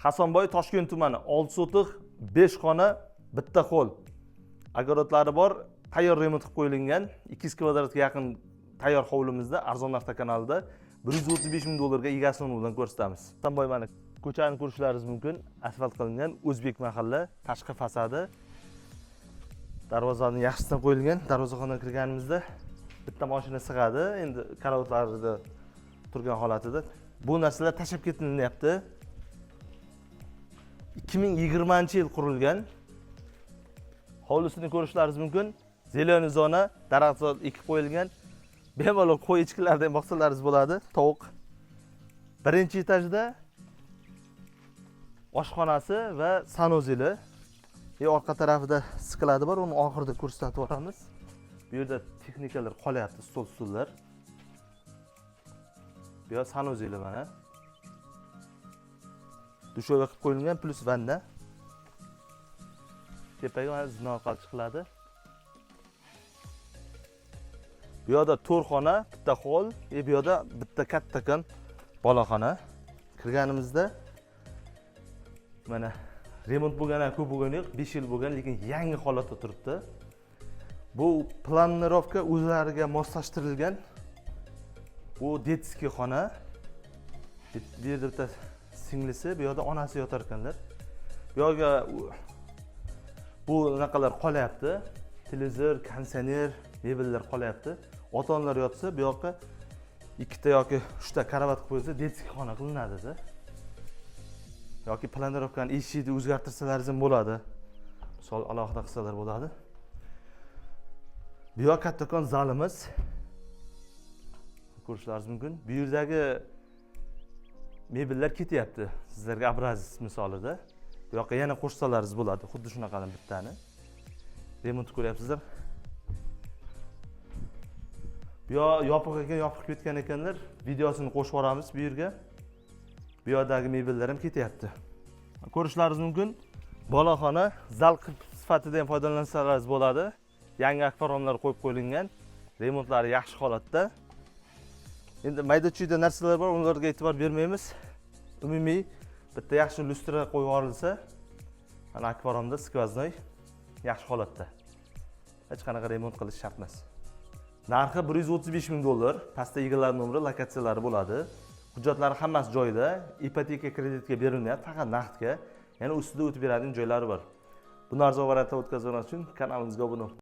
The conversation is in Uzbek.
Hasanboy, Toshkent tumani, 6 sotix, 5 xona, bitta xoll. Огород lari bor, tayyor remont qilib qo'yilgan. 200 kvadratga yaqin tayyor hovlimizda arzon narxda kanalida 135 ming dollarga egasi nomi bilan ko'rsatamiz. Hasanboy, mana ko'chani ko'rishlaringiz mumkin. Asfalt qilingan o'zbek mahalla, tashqi fasadi. Darvozani yaxshisidan qo'yilgan. Darvozaxonaga kirganimizda bitta mashina sig'adi. Endi karavotlarida turgan holatida. Bu narsalar tashlab ketilyapti. 2020-yil qurilgan. Hovlisini ko'rishlaringiz mumkin. Зелёный zona, daraxtzor ekib qo'yilgan. Bemalol qo'y echkilarni ham boqsalaringiz bo'ladi, tovuq. Birinchi etajda oshxonasi va санузел i. Orqa tarafida склад i bor, uni oxirida ko'rsatib yuboramiz. Bu yerda texnikalar qolyapti, stol, stullar. Bu yer санузел i mana. Душевой qilib qo'yilgan, плюс vanna. Tepaga mana zina orqali chiqiladi. Bu yoqda to'rt xona, bitta xoll, bu yoqda bitta kattakon boloxona. Kirganimizda mana remont bo'lgani ko'p bo'lgani yo'q, 5 yil bo'lgan, lekin yangi holatda turibdi. Bu планировка o'zlariga moslashtirilgan. Bu детский xona. Bu yerda bitta singlisi, bu yoqda onasi yotar ekanlar. Bu yoqga bu anaqalar qolyapti. Televizor, konditsioner, mebellar qolyapti. Ota-onalar yotsa, bu yoqqa ikkita yoki uchta karavot qilib qo'ysa, детский xona qilinadi-da. Yoki планировка ni, eshikni o'zgartirsalaringiz ham bo'ladi. Misol, alohida qilsalar bo'ladi. Bu yoq kattakon zalimiz. Ko'rishlaringiz mumkin. Bu yerdagi mebellar ketyapti. Sizlarga образец misolida. Bu yoqqa yana qo'shsalaringiz bo'ladi, xuddi shunaqadan bittani. Remontni ko'ryapsizlar. Bu yoq yopiq ekan, yopiq ketgan ekanlar. Videosini qo'shib yuboramiz bu yerga. Bu yoqdagi mebellar ham ketyapti. Ko'rishlaringiz mumkin. Boloxona zal sifatida ham foydalansalaringiz bo'ladi. Yangi akvaryumlar qo'yib qo'yilgan. Remontlari yaxshi holatda. Endi mayda-chuyda narsalar bor, ularga e'tibor bermaymiz. Umumiy bitta yaxshi lyustra qo'yib yuborilsa, mana akvaryumda сквозной yaxshi holatda. Hech qanaqa remont qilish shart emas. Narxi 135 ming dollar. Pastda egalari nomeri, lokatsiyalari bo'ladi. Hujjatlari hammasi joyida. Ipoteka, kreditga berilmayapti, faqat naqdga. Yana ustida o'tib beradigan joylari bor. Buni arzon variantda o'tkazib uchun kanalimizga obuna bo'ling.